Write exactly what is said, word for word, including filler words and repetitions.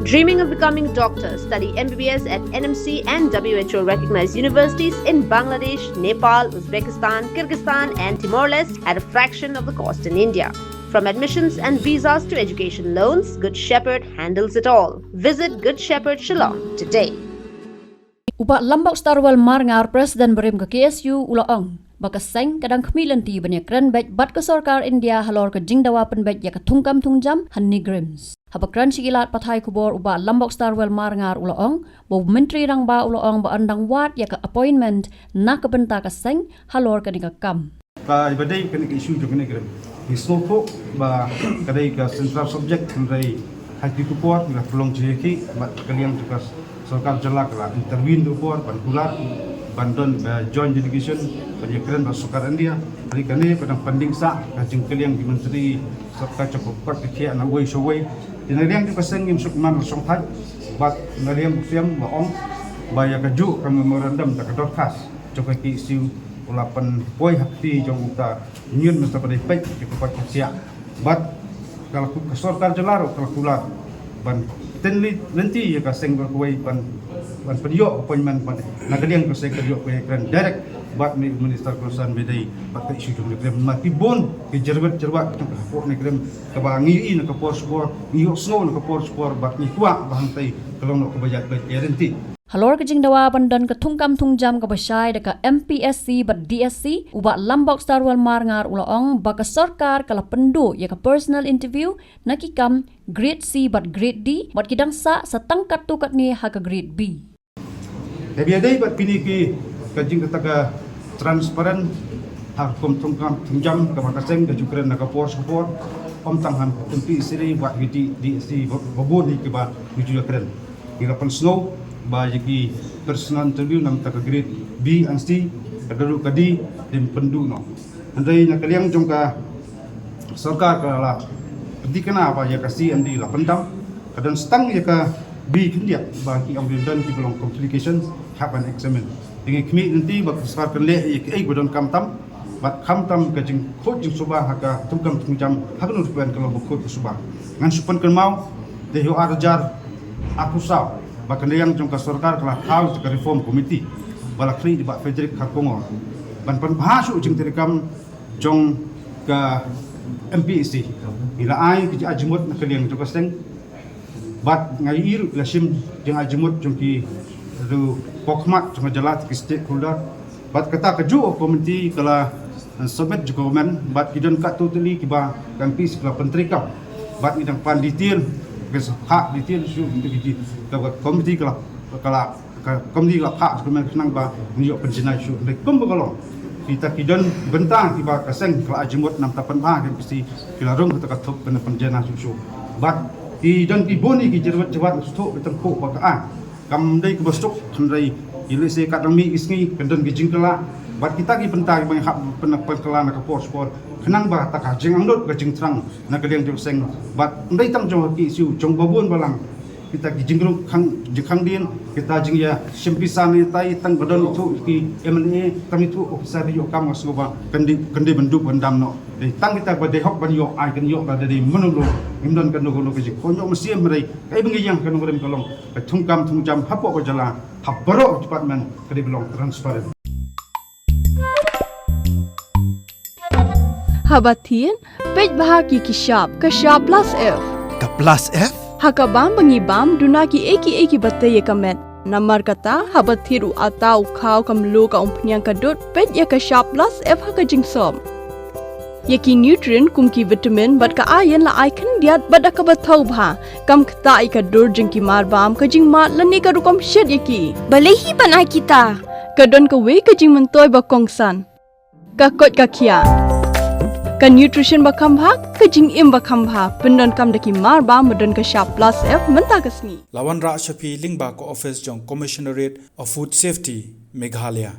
Dreaming of becoming a doctor? Study M B B S at N M C and W H O recognized universities in Bangladesh, Nepal, Uzbekistan, Kyrgyzstan, and Timor Leste at a fraction of the cost in India. From admissions and visas to education loans, Good Shepherd handles it all. Visit Good Shepherd Shillong today. U Bah Lambok Starwell Marngar, President barim ka K S U, u la ong ba ka seng ka dang khmih lynti ban ïakren beit bad ka sorkar India halor ka jingdawa pynbeit ïa ka thungkam thungjam ha NEIGRIHMS. Haba kren sha ki lad pathai khubor, u Bah Lambok Starwell Marngar u la ong ba u Myntri Rangbah u la ong ba yn dang wad ïa ka appointment na ka bynta ka seng halor kane ka kam. Ka ba dei kane ka issue jong kane ka, ngi sngewthuh ba ka dei ka central subject, hynrei ha kito ki por ngi la pynlong jingïakhih bad ka liang jong ka sorkar jylla ka la intervene ka por ban kular ban don ka joint delegation ban ïakren bad sorkar India. Hynrei kane ka dang pending sah, ka jingkylliang ki myntri sorkar jong ka kot ka khiah na uwei sha uwei. Te na liang jong ka seng ngim sngewman la shongthait bad na liang u Siem la ong ba ïa kajuh ka memorandum da ka dorkhas jong ka K S U u la pynpoi ha kti jong uta Union Minister ba dei peit ïa ka kot ka khiah. Bad ka la ku-, ka sorkar jylla ruh ka la kular ban tynli lynti ïa ka seng ba kawei ban, ban pynïoh appointment ban na ka liang ka seng ka ïoh ka ïakren direct bad u Minister concern ba dei bad ka issue jong NEIGRIHMS. Ma ki bun ki jyrwat jyrwat jong ka hapoh NEIGRIHMS kaba ngi ïohi na ka por sha por, ngi ïohsngew na ka por sha por bad ngi kwah ba hangtei ka long noh kaba ïaid beit ïaid lynti. Halor ka jingdawa ban don ka thungkam thungjam kaba shai da ka M P S C bad D S C, u Bah Lambok Starwell Marngar u la ong ba ka sorkar ka la pynduh ïa ka personal interview na ki kam Grade C bad Grade D, bad ki dang sah sa tang katto katne ha ka Grade B. Te ba ïadei bad kine ki, ka jingkata ka transparent ha ka kum thungkam thungjam kaba ka seng ka ju kren na ka por sha ka por, ym tang ha M P S C bad D S C, ba, ba bun hi kiba ngi ju ïakren. Ngi la pynsngew ba ïa ki personal interview na ka bynta ka Grade B and C, ka da ruh ka D, dei ban pynduh noh. Hynrei na ka liang jong ka sorkar ka la pynthikna ba ïa ka C and D la pyndam, ka don sa tang ïa ka B khyndiat ba ki ong ba don kiba long complications, hap ban examine. Te ngi khmih lynti ba ka sorkar kan leh ïa kiei kiba donkam tam, bad khamtam ka jingkhuid jingsuba ha ka thungkam thungjam ha kano ruh ka ban ka long ba khuid ka suba. Ngan shu pynkynmaw, te ha u ar hajar arphew saw ba ka liang jong ka sorkar ka la thaw ïa ka reform committee ba la khlieh da i Bah Frederick Kharkongor ban pynbha shuh jingtreikam jong ka M P S C. Ngi la ai ka jingai jingmut na ka liang jong ka seng. Bad nga ïohi ruh la shim jingai jingmut jong ki ruh, pok khmat jong ka jylla, ki stakeholder. Bad kata kajuh ka committee ka la, eh, submit jong ka government, bad ki don katto tylli kiba ka M P S C ka la pyntreikam. Bad ngi dang pan detail, ka sa phah detail shuh, ka, ka committee ka la, ka la ka committee ka la phah sha ka government khnang ba ngin ïoh pynjanai shuh. Hynrei kumba ka long, kita ki don bynta kiba ka seng ka la ai jingmut na ka bynta pynbha ka M P S C, ki la rung kata ka thup ban pynjanai shuh shuh. Bad ki don ki bun ki jyrwat jyrwat, sngewthuh, ki tyngkhuh ba ka ai kam dei kaba suk, hynrei ïa lehse ka dang mih ki sngi kan don ki jingkylla. Bad kita ki bynta kiba ngi hap pyn-, pynkylla na ka por sha ka por khnang ba kata ka jingangnud ka jingthrang na ka liang jong ka seng. Bad ym dei tang jong ka K S U, jong ba bun balang, kita ki jingrung khang, jingkhang dien, kita jingïashim pisa ne tai, tang ba don ithuh ki M L A, tang ithuh officer ïoh kam, nga sngew ba kan dei, kan dei ban duh ban dam noh. Dei tang kita ba dei hok ban ïoh, ai kan ïoh, ka dei mano lo, ngim don kano kano ka jingkohnguh mynsiem. Hynrei kaei ba ngi ïeng ha ka nongrim ka long ka thungkam thungjam hapoh ka jylla, ha baroh department ka dei ba long transparent. Haba thied, peit bha ki ki shap, ka shap plus F. Ka plus F? Ha ka bam ba ngi bam, duna kiei kiei kiba tei ïa ka met. Namar kata, haba thied u atta, u khaw, ka mluh, ka umphniang, ka dud, peit ïa ka shap plus F ha ka jingsop. Ïa ki nutrient kum ki vitamin bad ka iron la ai khyndiat bad da kaba thaw bha. Kam ktah ïa ka dur jong ki mar bam, ka jingmad lane ka rukom shet ïa ki. Balei hi ban ai kita? Ka don kawei ka jingmyntoi ba kongsan. Ka koit ka khiah. Ka nutrition ba kham bha, ka jingim ba kham bha. Pyndonkam da ki mar bam ba don ka shap plus F mynta ka sngi. La wanrah sha phi lyngba ka office jong Commissionerate of Food Safety, Meghalaya.